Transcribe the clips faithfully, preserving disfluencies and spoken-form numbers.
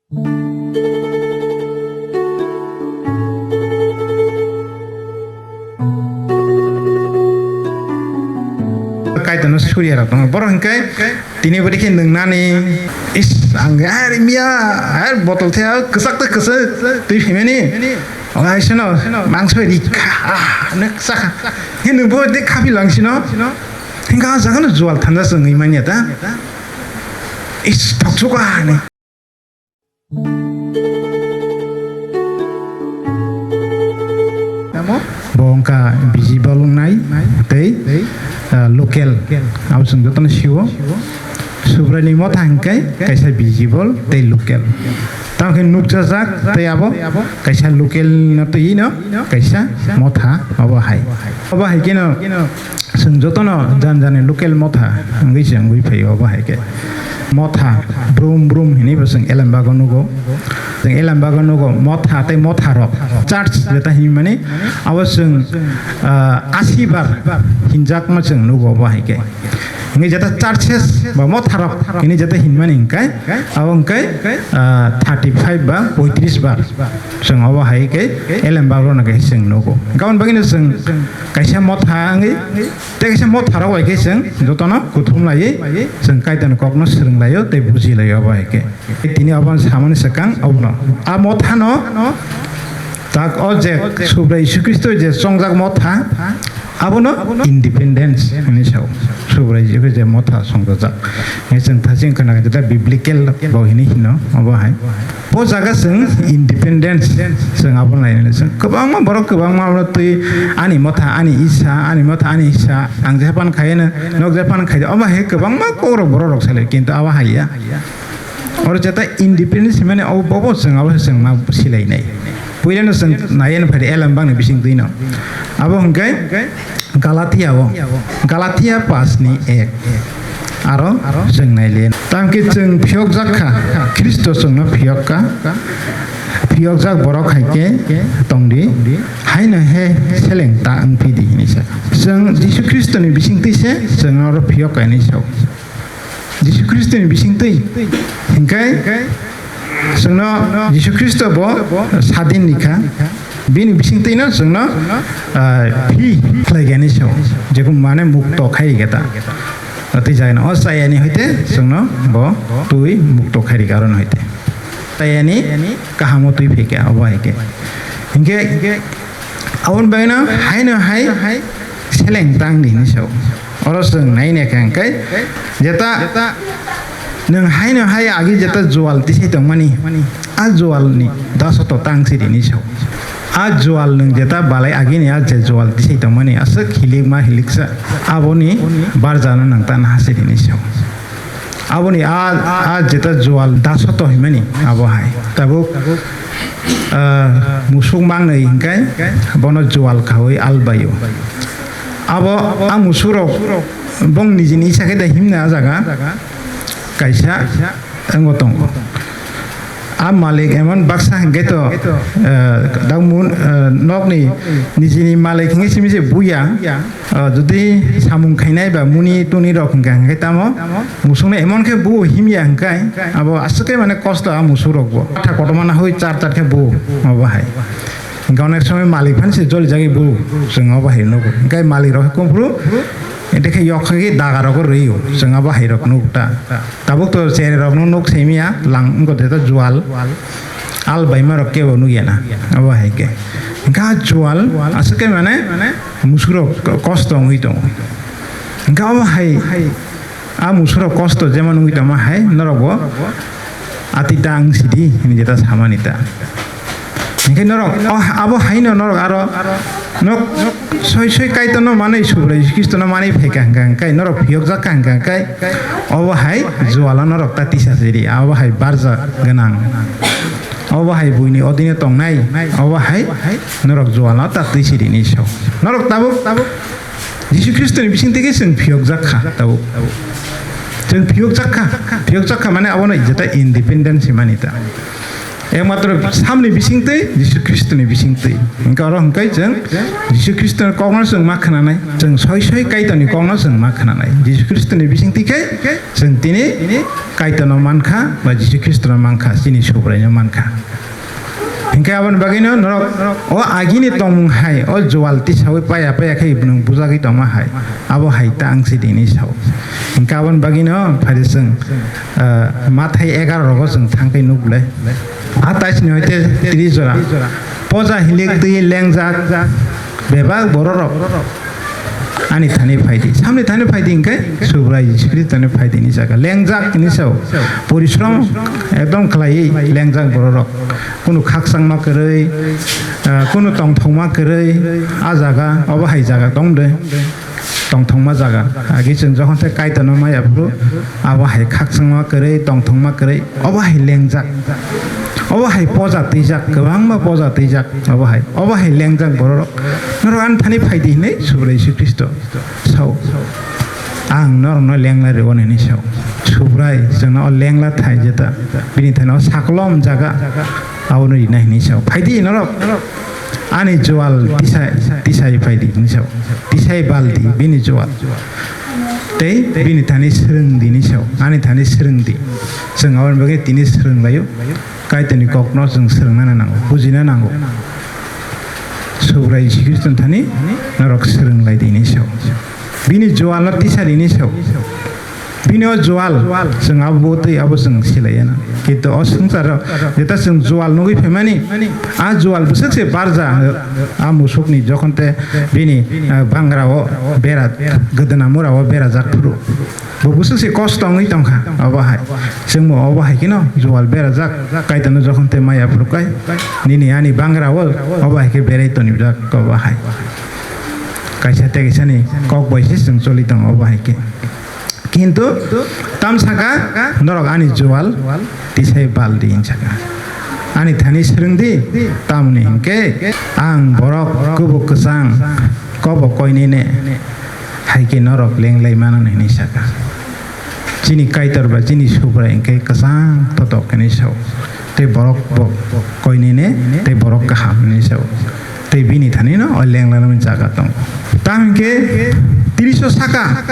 Kaitorno suriya rok tongo. Borok hinkhe tini bwrwi khe nwngnani, is, ang ari miya, ar botol the, kwchak tei kwchak twi phimani. Ola isino mangso ri kha, ah, ne kha. Hino bo de khapi lang sino. Hinga jaga no jual thanda songwi manya ta. Is, thok chuka ni. Bo wngkha visible wngnai tei, ah, local. Abo chwng jotono sio. Subraini motha hwnkhe kaisa visible tei local. Tamo khe nukjajak tei abo kaisa local no twi no kaisa motha obo hai. Obo hai kheno chwng jotono jan jani local motha wngwi se wngwi phaio obo hai khe. Motha brum brum hinwi bo chwng Elembago nugo. Chwng Elembago nugo motha tei motharok church jeta hinmani abo chwng, ah, asi bar hinjakma chwng nugo obo hai khe. Hingke jeta churches ba motharok hini jeta hinmani hingkai, abo hingkai, ah, thirty five ba poitris bar. Chwng obo hai khe Elembago no khe chwng nugo. Gabon bagino chwng kaisa motha wngwi, tei kaisa motharok bai khe chwng jotono kuthum laiwi chwng Kaitorni kokno swrwng laio tei buji laio obo hai khe. Tini obo samani swkang obono. A mothano tak o je Subrai Jisu Khristo je chongjak motha, abono independence hinwi sao. Subrai Jisu je motha chongjak. Nge chwng thaching khna khe da biblical bo hinwi hino obo hai. Bo jaga chwng independence chwng abo nainani chwng kwbangma borok kwbangma abono twi ani motha ani isa, ani motha ani isa, ang jepan khaiya no, nok jepan khaiya obo hai kwbangma kokrok borok rok salai kintu abo haiya. Oro jeta independence mane abo bobo chwng abo chwng ma silainai. Puilano chwng naiya no phai Elambang ni bising twi no. Abo hwnkhe Galatia o. Galatia pas ni ek. Aro chwng naile. Tamkhe chwng phiyokjak kha. Khristo chwngno phiyok kha. Phiyokjak borok hai khe tongdi. Haino he seleng ta wng phidi hinwi sa. Chwng Jisu Khristo ni bising twi se chwng oro phiyok kha hinwi sao. Jisu Khristo ni bising twi. Hingkai chwngno Jisu Khristo bo sadin ni kha. Bini bising twi no chwngno, ah, phi khlai gani sao. Jekun mane mukto khai geta. Twi jai no o chayani hoite chwngno bo twi mukto khai ri karon hoite. Chayani kahamo twi phai kha obo hai khe. Hingke Aboni bagwino haino hai seleng tang di hinwi sao. Oro chwng naina khe hwnkhe jeta nwng haino hai agi jeta jual tisai tongmani, a jualni dasoto tang si di hinwi sao. A jual nwng jeta balai agini a je jual tisai tongmani aswk hilikma hiliksa aboni barjano nwng tan ha si di hinwi sao. Aboni a, a jeta jual dasoto himani abo hai. Tabuk, ah, musuk mangnwi hingkai bono jual khawi albaio. Abo a musurok bong nijini isa khe da himna a jaga kaisa wngbo tongo. A malik emon baksa hingke to, eh, dagmun, eh, nokni nijini malik hingke simi se buya. Ah, jodi samung khainai ba muni tuni rok hingka hingke tamo musungno emon khe bu himya hingkai abo aswk khe mane kosto a musuk rok bo. Atha kotorma na hoi char char khe bu abo hai. Hingke onek somoi malik phan se joli jagui bu chwng abo hai nugo. Hingke malik rok khe kumphuru ete khe yok khe daga rok rwi o chwng abo hai rok nuk ta. Tabuk to cheri rok no nuk simiya lang wngkha de to jual. Al baima rok kebo nukya na abo hai khe. Hingke a jual aswk khe mane musurok kosto wngwi tongo. Hingke abo hai a musurok kosto jemon wngwi tongma hai norok bo ati ta wng sidi hinwi jeta samani ta. Hingke norok o abo haino norok aro nok soi soi Kaitorno manwi Subrai Jisu Khristono manwi phaikha hingka hingkai norok phiyokjak kha hingka hingkai obo hai jualo norok ta tisa sidi abo hai barja gwnang. Obo hai buini odino tongnai, obo hai norok jualno ta twi sirini sao. Norok tabuk Jisu Khristoni bising twi khe chwng phiyokjak kha tabuk. Chwng phiyokjak kha, phiyokjak kha mane abono jeta independence himani ta. Ekmatro samni bisingtwi, Jisu Khristoni bisingtwi. Hwnkhe oro hwnkhe chwng Jisu Khristoni kokno chwng ma khwnanai, chwng soi soi Kaitorni kokno chwng ma khwnanai. Jisu Khristoni bisingtwi khe chwng tini Kaitorno mankha, ba Jisu Khristono mankha, chini Subraino mankha. Hwnkhe aboni bagwino norok o agini tongmung hai, o jual tisaui paya paya khe nwng bujagwi tongma hai, abo hai ta ang si dini sao. Hwnkhe aboni bagwino phaidi chwng, ah, Mathai egaroh rogo chwng thangkhe nukle. A taisni hoite tris jora. Poja hilik twi lengjak bebak bororok. Ani thani phaidi. Samni thani phaidi hwnkhe Subrai Jisu Khristo thani phaidi ni jaga. Lengjak ni sao. Porishrom ekdom khlaiwi lengjak bororok. Kunu khakchangma kwrwi, ah, kunu tongthokma kwrwi, a jaga, obo hai jaga tong de. Tongthokma jaga. Agi chwng jokhon tei Kaitorno maya phuru, abo hai khakchangma kwrwi, tongthokma kwrwi, obo hai lengjak. Obo hai poja twijak, kwbangma poja twijak, obo hai. Obo hai lengjak bororok. Norok ani thani phaidi hinwi Subrai Jisu Khristo sao. Ang norokno lengla rwo nini sao. Subrai chwngno o lengla thai jeta. Bini thani o sakolom jaga. Abono rina hinwi sao. Phaidi norok. Ani jual tisai, tisai phaidi hinwi sao. Tisai baldi bini jual. Tei bini thani swrwngdi hinwi sao. Ani thani swrwngdi. Chwng aboni bagwi tini swrwnglaio. Kaitorni kokno chwng swrwngna nango, bujina nango. Subrai Jisu Khristo thani norok swrwnglaidi hinwi sao. Bini jualno tisadi hinwi sao. Bini o jual, chwng abo twi abo chwng silaiya na. Kintu o swngcharo jeta chwng jual nugwi phaimani, a jual bwswk se barja, a musukni jokhon te bini, ah, bangra o bera, gwdwna mura o berajak phuru. Bo bwswk se kosto wngwi tongkha obo hai. Chwngbo obo hai kheno jual berajak, Kaitorno jokhon te maya phuru kai, nini ani bangra o obo hai khe berai tonijak obo hai. Kaisa tei kaisani kok bai se chwng choli tongo obo hai khe. Kintu tam saka, "Norok ani jual tisai baldi," hinwi saka. "Ani thani swrwngdi, tamoni hinkhe ang borok kubuk kwchang, kobo koinene hai khe norok lenglai mano," hinwi saka. Chini Kaitor ba chini Subrai hinkhe kwchang thotok hinwi sao. Tei borok bo koinene tei borok kaham hinwi sao. Tei bini thani no o lengla nani jaga tongo. Tamo hinkhe tiriso saka,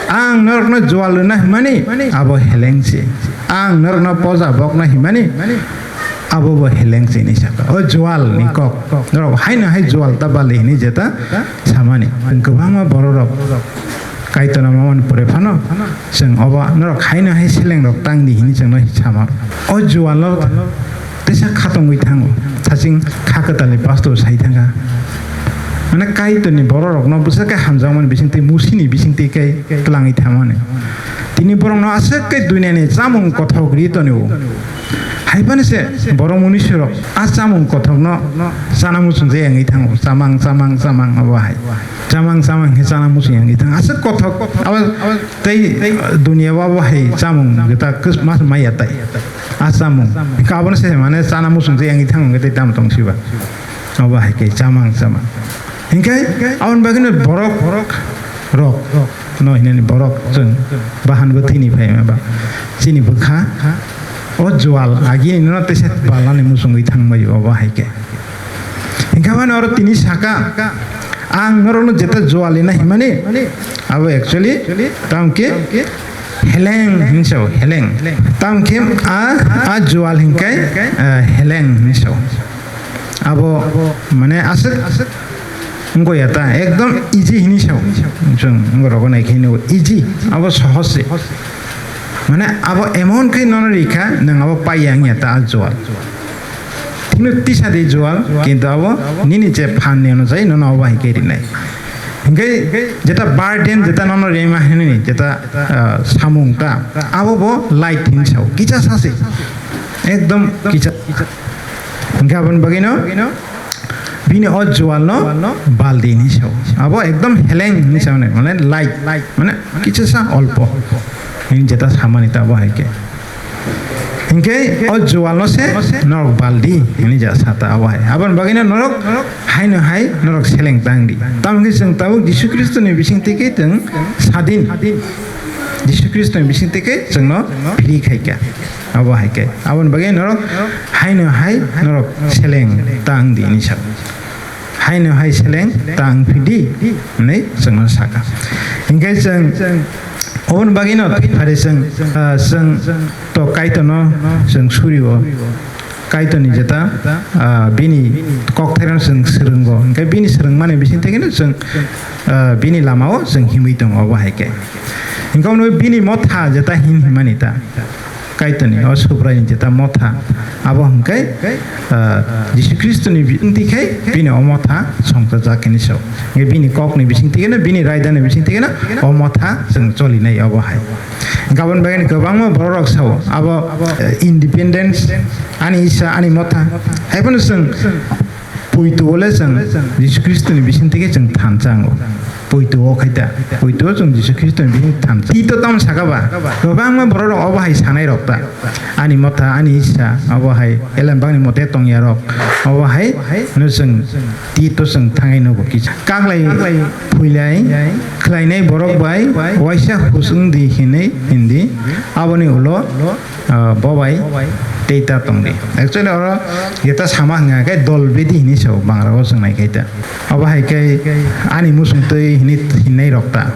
"Ang norokno jual rwna himani abo heleng se. Ang norokno poja bokna himani abo bo heleng se," hinwi saka. O jual ni kok. Norok haino hai jual ta bali hinwi jeta samani. Kwbangma bororok Kaitorno mamani pore phano chwng obo norok haino hai selengrok tangdi hinwi chwngno sama. O jualo teisa khatongwi thango. Saching kha kwtalni pastor sai thangkha. Mane Kaitorni bororokno bwswk khe hamjakmani bisingtwi, Musini bisingtwi khe twlangwi thamani. Tini borokno aswk khe duniani chamung kothok ri tonio. Hai phano se borok munisirok a chamung kothokno chana muchung je wngwi thango. Chamang, chamang, chamang abo hai. Chamang chamang khe chana muchung yang itang aswk kothok abo tei dunia o abo hai chamung jeta kis mas maya tai a chamung khe abono se mane chana muchung je yang itang tei tam tong siba abo hai khe chamang chamang hinkhe aboni bagwino borok rok no hinani borok chwng bahan bwthwini phaima ba chini bwkha o jual agini no teisa balani muchungwi thangbai obo hai khe. Hinkhe aboni oro tini saka, "Ang norokno jeta jual rina himani," abo actually tamo khe heleng hinwi sao, heleng. Tamo khe a, a jual hinkhe, eh, heleng hinwi sao. Abo mane aswk wngkha ya ta, ekdom easy hinwi sao. Chwng wngkha rogo nai khe hinwi easy, abo sohoj se. Mane abo emon khe nono rikha, nwng abo paiya wngya ta a jual. Thikno tisa di jual, kintu abo nini je phan ni onojai nono abo hai khe rinai. Hinkhe jeta burden, jeta nono rema hinwi, jeta, ah, samung ta, abo bo light hinwi sao, kicha sa se. Ekdom kicha. Hinkhe aboni bagwino bini o jual no baldi hinwi sao. Abo ekdom heleng hinwi sao, mane light, mane kicha sa olpo. Hinwi jeta samani ta abo hai khe. Hinkhe o jual no se norok baldi hinwi ja sa ta abo hai. Aboni bagwino norok haino hai norok seleng tangdi. Tamo khe chwng tabuk Jisu Khristo ni bising twi khe chwng sadin. Jisu Khristo ni bising twi khe chwngno free khai kha. Abo hai khe. Aboni bagwi norok haino hai norok seleng ta wng di hinwi sa. Haino hai seleng ta wng phi di hinwi chwngno sa kha. Hinkhe chwng oboni bagwino phari chwng, ah, chwng to Kaitorno chwng suri o. Kaitorni jeta, ah, bini kokthairano chwng swrwngo. Hinkhe bini swrwngmani bising twi kheno chwng, ah, bini lamao chwng himwi tongo, obo hai khe. Hinkhe omo bini motha jeta hin himani ta. Kaitorni o Subraini jeta motha. Abo hinkhe, ah, Jisu Khristoni bising twi khai bini o motha songchajak hinwi sao. Hinkhe bini kokni bising twi kheno, bini raidani bising twi kheno o motha chwng cholinai obo hai. Gabon bagani kwbangma borok rok sao, abo, eh, independence, ani isa, ani motha. Haiphano chwng poito ole chwng Jisu Khristo ni bising twi khe chwng thansa ango. Poito o khaita, poito o chwng Jisu Khristo ni bising thansa. Tito tamo saka ba, kwbangma borok rok obo hai sanai rok ta. Ani motha, ani isa, obo hai elem bangni mote tongya rok. Obo hai no chwng tito chwng thangai no bo kisa. Kaklai phuilai khlainai borok bai waisa husung di hinwi hindi. Aboni ulo, ah, bo bai tei ta tong di. Actually, oro jeta sama hwnka khe dol bedi hinwi sao, Bangla o chwng nai khe ta. Abo hai khe ani muchung twi hinwi hinnai rok ta.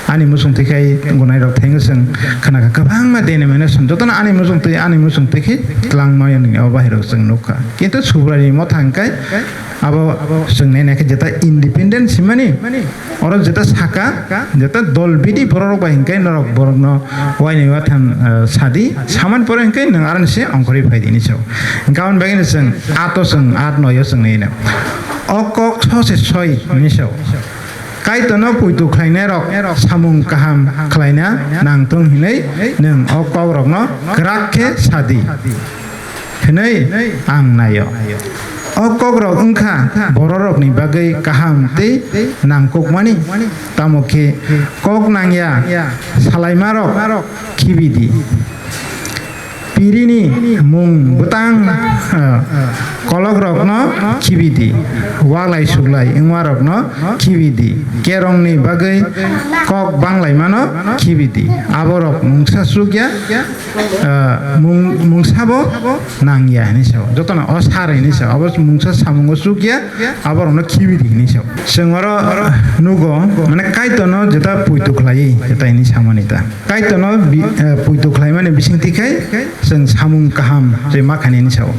Ani muchung twi khai gunai rok thengwi chwng khna kha kwbangma denomination. Jotono ani muchung twi, ani muchung twi khe twlang maya nini abo bahai rok chwng nuk kha. Kintu Subraini motha hwnkhe abo chwng nai nai khe jeta independent simani. Oro jeta saka, jeta dol bidi borok rok bai hinkhe norok borokno waini wathan, eh, sadi, saman pore hinkhe nwng aroni se ongkhorwi phai di hinwi sao. Hinkhe aboni bagwino chwng ato chwng at noyo chwng nai no. O kok sose soi hinwi sao. Kaitorno poito khlainai rok samung kaham khlaina nangthung hinwi nwng o kok rokno kwrak khe sadi. Hwnwi ang naio. O kokrok wngkha bororokni bagwi kaham tei nangkukmani, tamo khe kok nangya salaimarok khibi di. Pirini mung bwtang, eh, kolokrokno khibi di, walai suglai wngmarokno khibi di, kerongni bagwi kok banglaimano khibi di, aborok mungsa chukya, ah, mung-, mungsabo nangya hinwi sao. Jotono o sar hinwi sao. Abo mungsa samungo chukya, aborokno khibi di hinwi sao. Chwng oro nugo, mane Kaitorno jeta poito khlaiwi, jeta hinwi samani ta. Kaitorno bi-, eh, poito khlaimani bisingtwi khai chwng samung kaham se ma khainani sao.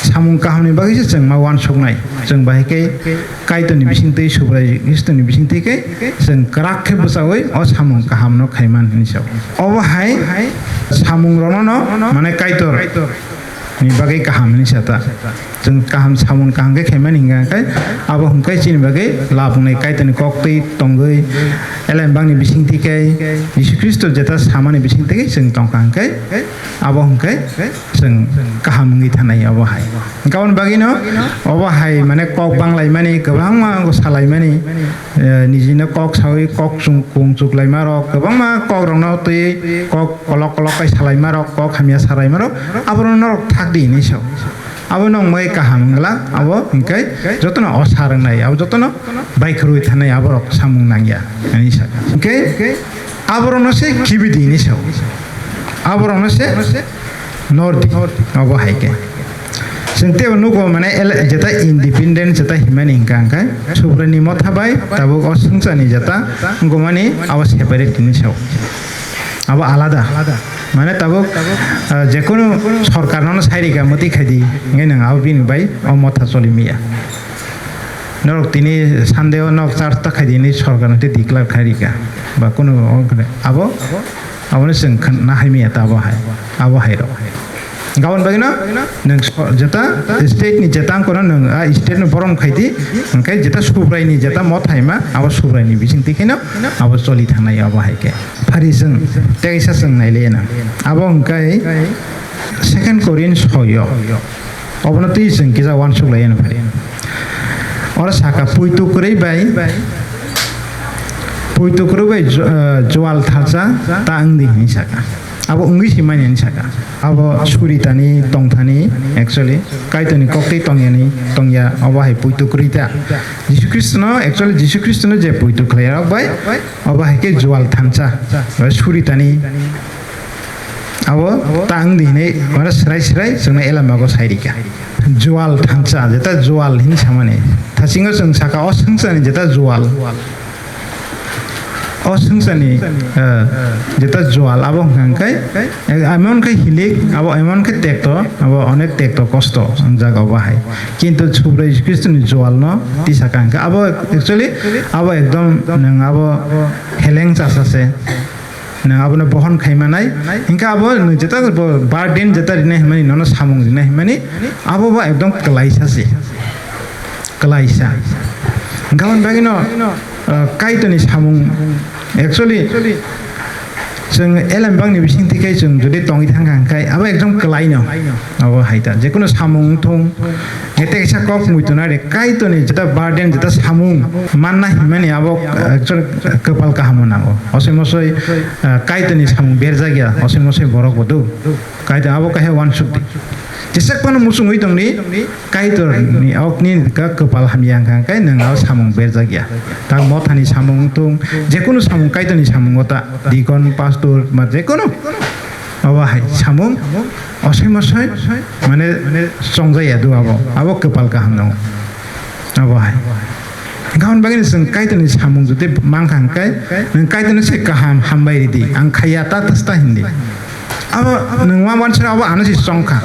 Samung kahamni bagwi se chwng ma uansuknai. Chwng bahai khe Kaitorni bisingtwi, Subrai Khristoni bisingtwi khe chwng kwrak khe bwchaui o samung kahamno khaiman hinwi sao. Obo hai samung rono no, mane Kaitor ni bagwi kaham hinwi sa ta. Chwng kaham samung kaham khe khaimani hingka khe abo hwnkhe chini bagwi labwnai Kaitorni kok twi tongwi elem bangni bisingtwi khe Jisu Khristo jeta samani bisingtwi khe chwng tongkha hwnkhe abo hwnkhe chwng kaham wngwi thanai obo hai. Hwnkhe aboni bagwino obo hai mane kok banglaimani, kwbangma salaimani, eh, nijino kok saui kok chung kung chuklaima rok, kwbangma kok rokno twi kok kolok kolok kai salaima rok, kok hamya salaima rok, aborok norok thak di hinwi sao. Abo nong mai kaham wngla, abo hwnkhe jotono o sar wngnai, abo jotono baikhorwi thanai, aborok samung nangya hinwi sa. Hwnkhe aborokno se khibi di hinwi sao. Aborokno se nor di, obo hai khe. Chwng teibo nugo mane ele-, jeta independent jeta himani hingka hingkhe Subraini motha bai tabuk o swngcharni jeta wngmani abo separate hinwi sao. Abo alada. Mane tabuk, ah, jekunu sorkarno sai rika mwtwi khai di, hingke nwng abo bini bai o motha choli maya. Norok tini Sunday o nok church ta khai di hinwi sorkarno tei declare khai rika. Ba kunu abo, abono chwng khan-, na hai maya ta abo hai, abo hai rok. Gabon bagwino nwng so-, jeta state ni jeta wngkha no nwng a state no borom khai di, hingke jeta Subrai ni jeta motha hima abo Subrai ni bising twi kheno abo choli thangnai abo hai khe. Phari chwng teisa chwng nai le na. Abo hwnkhe Second Korin soyo. Obono twi chwng kisa uansuk lai ya phari. Oro saka puitu kwrwi bai, puitu kwrwi bai jo-, eh, jual thalsa ta wng di hinwi saka. Abo wngwi se manya hinwi saka. Abo suritani tongthani, actually, Kaitorni koktwi tongyani, tongya, obo hai poito kwrwi ta. Jisu Khristono, actually, Jisu Khristono je poito khlairok bai, obo hai khe jual thansa, bai suritani. Abo ta wngdi hinwi, oro swrai swrai chwngno elamago sai rikha. Jual thansa, jeta jual hinwi samani. Thasingo chwng saka o swngcharni jeta jual. O swngcharni, eh, jeta jual abo hwnkha hwnkhe, eh, emon khe hilik, abo emon khe tekto, abo onek tekto kosto wngjak abo hai. Kintu Subrai Jisu Khristoni jualno tisa ka hwnkhe abo actually abo ekdom nwng abo heleng chasa se. Nwng abono bohon khai manai, hwnkhe abo nwng jeta bo burden jeta rinai hwnmani, nono samung rinai hwnmani, abo bo ekdom kwlaisa se. Kwlaisa. Hwnkhe aboni bagwino, uh, Kaitorni samung, actually, chwng elem bagni bisingtwi khe chwng jodi tongwi thangkha hwnkhe abo ekdom kwlaino. Abo hai ta. Jekunu samung wngthung, ete kaisa kok muitu nari, Kaitorni jeta burden, jeta samung manna himani abo, uh, actually, kwpal kaham nango. Osoi mosoi, uh, Kaitorni samung berjak ya, osoi mosoi borok bo do. Kaitor abo kaisa uansuk di. Jesek phano muchungwi tong di, Kaitorni okni ka kwpal hamya wngkha, hwnkhe nwng abo samung berjak ya. Ta mothani samung wngthung, jekunu samung Kaitorni samungo ta, deacon, pastor, ma jekunu. Abo hai samung, osoi mosoi, mane, chongjaya do abo, abo kwpal kaham nango. Abo hai. Hwnkhe aboni bagwino chwng Kaitorni samung jodi mankha hwnkhe, nwng Kaitorno se kaham hambai ridi, ang khaiya ta ta ta hindi. Abo nwng ma uansuk abo ano se chongkha.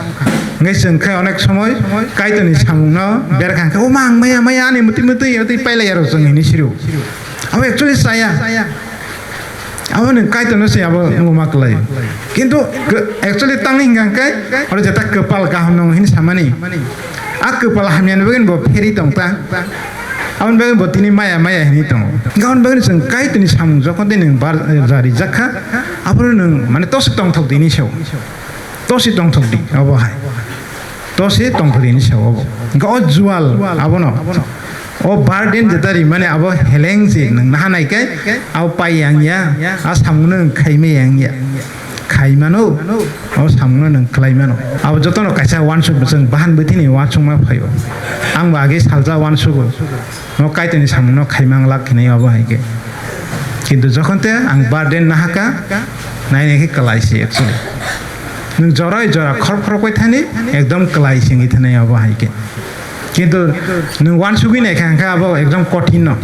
Hwnkhe chwng khe onek somoi Kaitorni samungno berkha hwnkhe, "O ma, ang maya, maya, ani mwtwi, mwtwi, mwtwi pailai aro chwng," hinwi sirio. Abo actually chaya. Abo nwng Kaitorno se abo wngma kwlai. Kintu kw-, actually tangwi hwnkha hwnkhe, oro jeta kwpal kaham nango hinwi samani. A kwpal hamyani bagwi bo pheri tong ta. Aboni bagwi bo tini maya maya hinwi tongo. Hwnkhe aboni bagwi chwng Kaitorni samung jokhon tei nwng bar-, jari jakha, aphuru nwng mane tosi tongthok di hinwi sao. Tosi tongthok di, obo hai. Tosi tongthok di hinwi sao obo. Hwnkhe o jual abono. O burden jeta rimani abo heleng se nwng naha nai khe, abo pai yang ya, a samungno nwng khaimai yang ya. Khai mano, o samungno nwng khlai mano. Abo jotono kaisa uansuk bwswng bahan bwthini uansukma phaio. Ang bo age salsa uansugo. No Kaitorni samungno khaimang lak hinwi abo hai khe. Kintu jokhon te ang burden nahaka, nai nai khe kwlai se actually. Nwng jorai jora khor khorok bai thani ekdom kwlai singwi thani abo hai khe. Kintu nwng uansugwi naikha hwnkhe abo ekdom kothin no.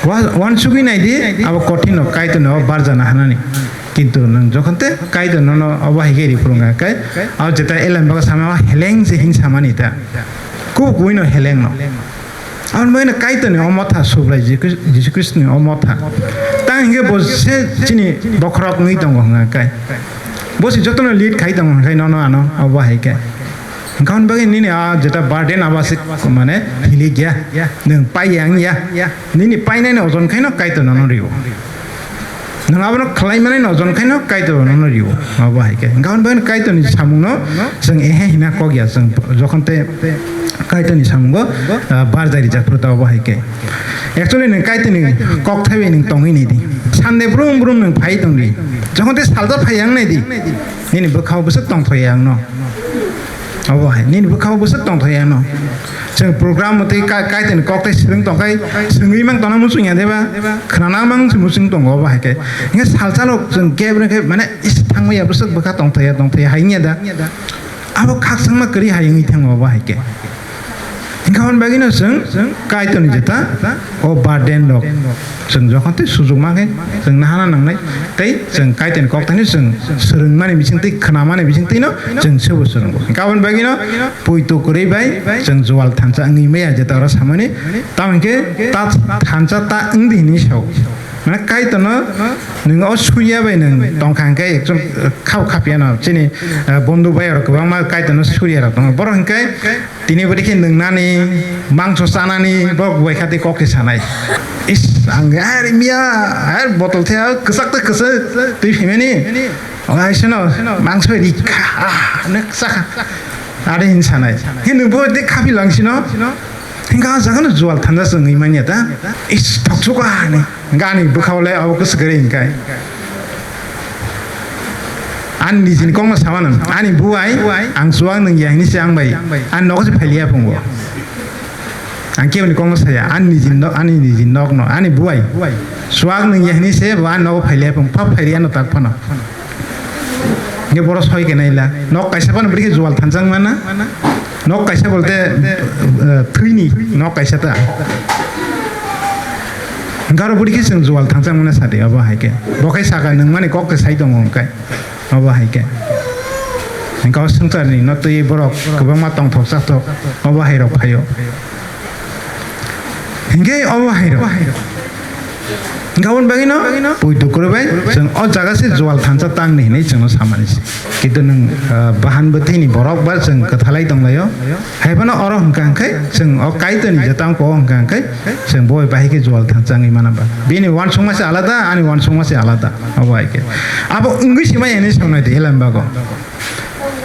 Wa-, uansugwi naidi abo kothin no, Kaitorno barjana hanani. Kintu nwng jokhon te Kaitorno no obo hai khe ri phurwngkha khe, abo jeta elem bago sama heleng se hin samani ta. Kubui no heleng no. Aboni bagwino Kaitorni o motha Subrai Jisu Khris-, Jisu Khristoni o motha. Tang hwnkhe bo se chini bokhorok wngwi tongo hwnka khe. Bo se jotono lead khai tongo hwnkhai nono ano obo hai khe. Hwnkha hwn bagwi nini a jeta burden abo se mane hilik ya. Nwng pai yang ya. Nini painani ojon khaino Kaitor nono rio. Nwng abono khlai mani no ojon khaino Kaitor nono rio. Abo hai khe. Hwnkha hwn bagwi Kaitorni samungno chwng ehe hina kok ya chwng jokhon te Kaitorni samungo, ah, barjai rijak phuru ta abo hai khe. Actually nwng Kaitorni kok thaiwi nwng tongwi nai di. Sunday brum brum nwng phai tong di. Jokhon te salsa phai yang nai di. Nini bwkhao bwswk tongthok ya ang no. Obo hai, nini bwkhao bwswk tongthok ya no. Chwng program tei ka-, Kaitorni kok tei swrwng tongkhai, swngwi mang tongna muchung ya deba, khwnana mang se muchung tongo obo hai khe. Hingke salsa rok chwng kebra khe mane is thangma ya bwswk bwkha tongthok ya, tongthok ya hai wngya da. Abo khakchangma kwrwi hai wngwi thango obo hai khe. Hingke aboni bagwino chwng Kaitorni jeta o burden rok chwng jokhon tei sujuk ma khe chwng nahana nangnai tei chwng Kaitorni kok thani chwng swrwngmani bising twi khwnamani bising twino chwng sebo swrwngo. Hingke aboni bagwino poito kwrwi bai chwng jual thansa wngwi maya jeta oro samani tamo hingke ta thansa ta wngdi hinwi sao. Mane Kaitorno nwng o suiya bai nwng tongkha hingke ekjon khao khapiyano chini, eh, bondhu bai rok kwbangma Kaitorno suriya rok tongo. Borok hingke tini bwrwi khe nwngnani, mangso chanani, borok bai kha tei kok se sanai. Is, ang, ah, rimya, ah, botol the, ah, kwchak tei kwchak twi phimani. O, aisano, mangso rikha, ah, nwk chakha. Are hin sanai. Hin nwng bo tei khapi langsino. Hingka ah jagano jual thanda chwngwi manya ta. Is, thokchukha, hinwi. Gani bwkhao le abo kwswk kwrwi hinkai. Ani nijini kokno sama nang. Ani buai, ang chuwak nung ya hini se ang bai. Ani nogo se phailiya phungo. Ang keboni kokno saya. Ani nijini nok, ani nijini nokno. Ani buai. Chuwak nung ya hini se bo ani nogo phailiya phung. Phap phailiya no tak phano. Nge boro soi ke naila. Nok kaisa phano bwrwi khe jual thanchang mana. Nok kaisa bolte, eh, thwini nok kaisa ta. Garo bwrwi khe chwng jual thanchang mana sadi obo hai khe. Bo khai saka nung mani kok khe sai tongo hwnkhe. Obo hai khe. Hingke o swngcharni no twi borok kwbangma tongthok chathok obo hai rok phaio. Hingke obo hai rok. Hingke aboni bagwi no poito kwrwi bai chwng o jaga se jual thansa tang ni hinwi chwngno samani se. Kintu nwng, ah, bahan bwthwini borok ba chwng kwthalai tonglaio. Haiphano oro hwnkha hwnkhe chwng o Kaitorni jeta wngkha o hwnkha hwnkhe chwng bo bai bahai khe jual thansa wngwi mano ba. Bini uansukma se alada, ani uansukma se alada. Abo hai khe. Abo wngwi se maya hinwi sawnai de Elam bago.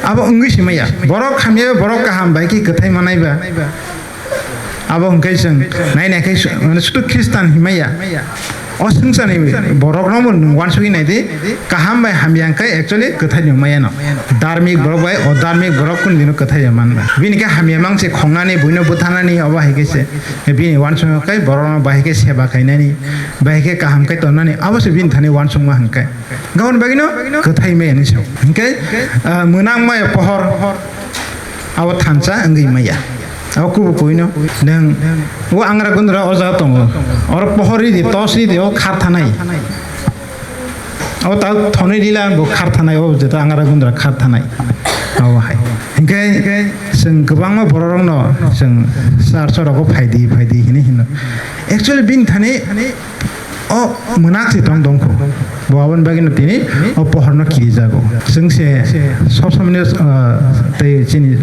Abo wngwi se maya. Borok hamya, borok kaham bai khe kwthai manai ba. Abo hwnkhe chwng nai nai khe su-, mane sudu Khristan hinmaya. O swngcharni borokno bo nwng uansugwi nai di, kaham bai hamya hwnkhe actually kwthai ni maya no. Dharmik borok bai odharmik borok kunu dino kwthai ya man ba. Bini khe hamya mang se khongnani, buino bwtharnani, obo hai khe se. Bini uansukma khe borokno bahai khe seba khainani, bahai khe kaham khe tonnani, abo se bini thani uansukma hwnkhe. Gabon bagwino kwthai maya hinwi sao. Hwnkhe, ah, mwnang maya pohor. Abo thansa wngwi maya. Abo kubui kuino. Nwng o angra gundra o jaga tongo. Oro pohor ridi, tos ridi, o khar thanai. Abo ta thonwi rila bo khar thanai, o jeta angra gundra khar thanai. Abo hai. Hingke chwng kwbangma bororokno chwng church o rogo phaidi, phaidi hinwi hino. Actually bini thani o mwnak se tong tongkho. Bo aboni bagwino tini o pohorno kirijago. Chwng se sob somoni, ah, tei chini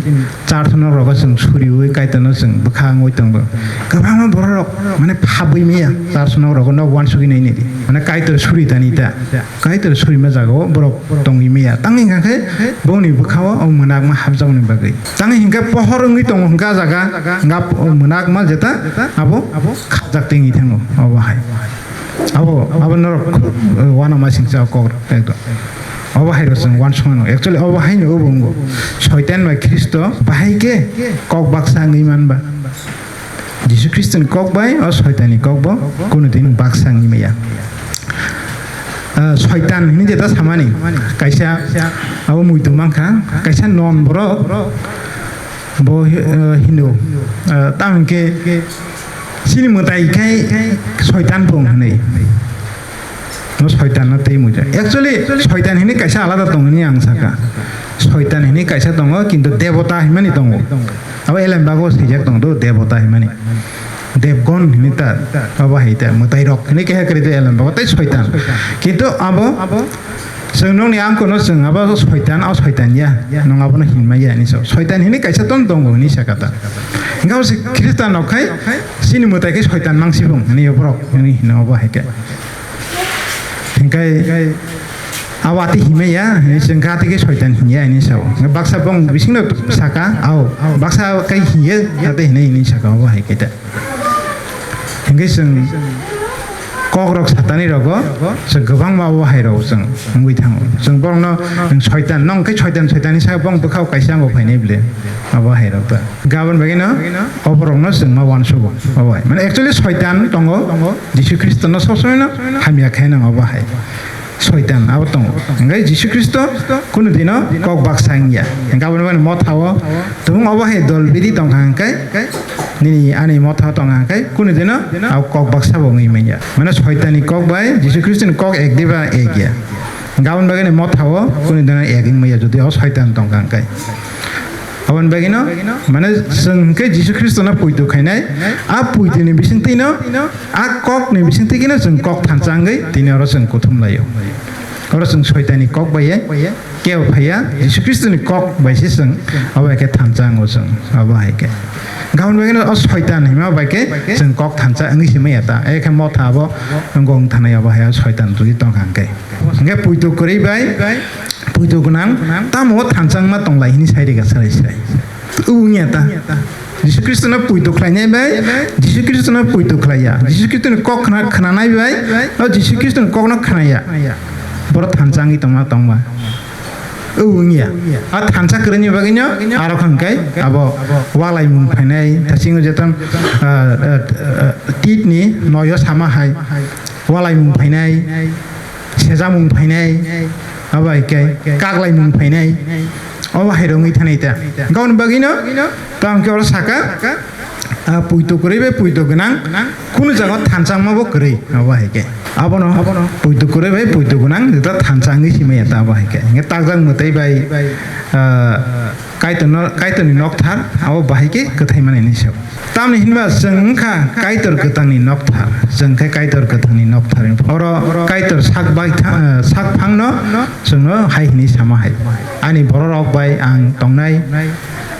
church nok rogo chwng suriui Kaitorno chwng bwkha wngwi tongo. Kwbangma bororok mane phabwi maya church nok rogo nok uansugwi nai nini. Mane Kaitor suri tani ta. Kaitor surima jagao borok tongwi maya. Tangwi hwnkha khe bongni bwkhao o mwnakma hapjakmani bagwi. Tangwi hwnkhe pohor wngwi tongo hwnkha jaga, hwnkha o mwnakma jeta abo khapjak tengwi thango obo hai. Abo, abo norok, eh, uanama singcha kok rok ekdom. Obo hai rok chwng uansukmano. Actually obo haino obo wngo. Soitan bai Khristo bahai khe kok baksa wngwi manba. Jisu Khristoni kok bai o Soitanni kok bo kunu din baksa wngwi maya. Ah, Soitan hinwi jeta samani kaisa abo muitu mankha, kaisa non borok bo hi-, ah, hino, ah, tamo hinkhe chini mwtai khai Soitan bung hinwi. No Soitan no tei muitu. Actually Soitan hinwi kaisa alada tongo hinwi ang saka. Soitan hinwi kaisa tongo, kintu debota hinmani tongo. Abo Elam bago swijak tongo do, debota hinmani. Debgon hinwi ta, abo hai ta, mwtai rok hinwi keha kwrwi do Elam bago tei Soitan. Kintu abo chwng nokni angkono chwng abo Soitan, o Soitan ya, nwng abono hinmaya hinwi sa. Soitan hinwi kaisa ton tongo hinwi saka ta. Hingke abo se Khristan rok khai chini mwtai khe Soitan mangsibung hinwi borok hinwi hino abo hai khe. Hingke abo ati himaya, hinwi chwng kha ati khe Soitan hinya hinwi sao. Hingke baksa bong bisingno saka, ao, baksa kai hiye, ate hinwi hinwi saka, abo hai khe ta. Hingke chwng kok rok satani rogo, chwng kwbangma abo hai rok chwng wngwi thango. Chwng borokno, nwng Soitan, nong khe Soitan, Soitan hinwi sa bong bwkhao kaisa ango phainai bwle, abo hai rok ta. Gabon bagwino oborokno chwng ma uansugo. Obo hai. Mane actually Soitan tongo, Jisu Khristono sob somoino hamya khe nang obo hai. Soitan abo tongo. Hingke Jisu Khristo kunu dino kok baksa wngya. Hingke aboni bagwino mothao tubung obo hai dol bidi tongkha hingke nini ani motha tongkha hingke kunu dino abo kok baksa bo wngwi manya. Mane Soitanni kok bai Jisu Khristoni kok ek diba ek ya. Hingke aboni bagwino mothao kunu dino ek wngmaya jodi o Soitan tongkha hingke. Aboni bagwino, mane, chwng hwnkhe Jisu Khristono poito khainai, a poitoni bisingtwino, a kokni bisingtwi kheno chwng kok thansa wngwi tini oro chwng kuthum laio. Oro chwng Soitanni kok bai kebo phaiya, Jisu Khristoni kok bai se chwng abo hai khe thansa wngo chwng, abo hai khe. Aboni bagwino o Soitan hinma bai khe chwng kok thansa wngwi se manya ta, ekhe motha abo wng thanai abo hai o Soitan twi tongkha hwnkhe. Hwnkhe poito kwrwi bai, poito gwnang, tamo thansa wngma tonglai hini sai rega sarai sai. Wngya ta. Jisu Khristono poito khlainai bai, Jisu Khristono poito khlaiya. Jisu Khristoni kok khna-, khnanai bai, o Jisu Khristoni kokno khnaya. Borok thansa wngwi tongma tongma. O wngya. A thansa kwrwini bagwino aro khan kai abo walaimung phainai, thasingo jeton, ah, ah, ah, titni noyo sama hai walaimung phainai, sejamung phainai, abo hai kai kaklaimung phainai, obo hai rwngwi thanai ta. Gaboni bagwino tamo khe oro saka, ah, puitu kwrwi bai puitu gwnang, kunu jaga thansa wngma bo kwrwi, abo hai khe. Abono puitu kwrwi bai puitu gwnang, jeta thansa wngwi simaya ta, abo hai khe. Hingkhe takjak mwtai bai, ah, Kaitorno, Kaitorni nokthar, abo bahai khe kwthai mani hinwi sao. Tamni hinba chwng wngkha Kaitor kwthangni nokthar, chwng khe Kaitor kwthangni nokthar. Oro Kaitor sak bai tha-, ah, sak phangno chwngno hai hinwi sama hai. Ani bororok bai ang tongnai,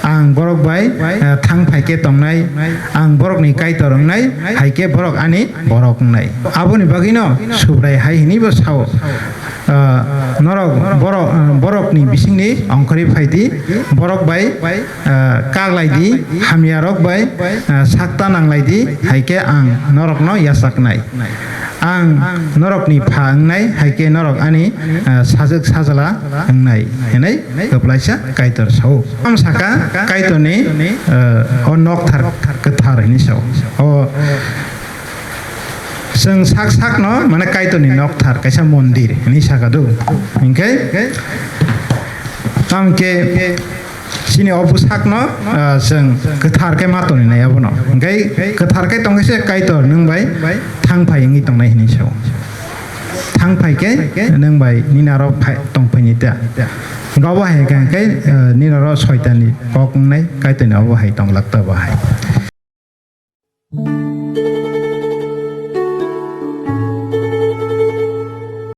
ang borok bai, eh, thang phai khe tongnai, ang borokni Kaitor wngnai, hai khe borok ani borok wngnai. Aboni bagwino Subrai hai hinwi bo sao, eh, norok borok, eh, borokni bisingni ongkhorwi phai di, borok bai, eh, kaklai di, hamyarok bai, eh, sakta nanglai di, hai khe ang norokno yachaknai. Ang norokni pha wngnai, hai khe norok ani, ah, sajwk sajla wngnai, hwnwi kwplaisa Kaitor sao. Tamo saka Kaitorni, ah, o nokthar kwthar hinwi sao. O chwng sak sakno, mane, Kaitorni nokthar, kaisa mondir hinwi saka do. Hinkhe tamo khe chini o bwsakno, ah, chwng kwthar khe ma tongwi nai abono. Hwnkhe kwthar khe tongkhe se Kaitor nwng bai thang phai wngwi tongnai hinwi sao. Thang phai khe nwng bai nini aro phai, tong phai ni ta. Hwnkhe obo hai khe, khe, ah, nini aro soitanni kok wngnai, Kaitorni obo hai tong lak ta bo hai.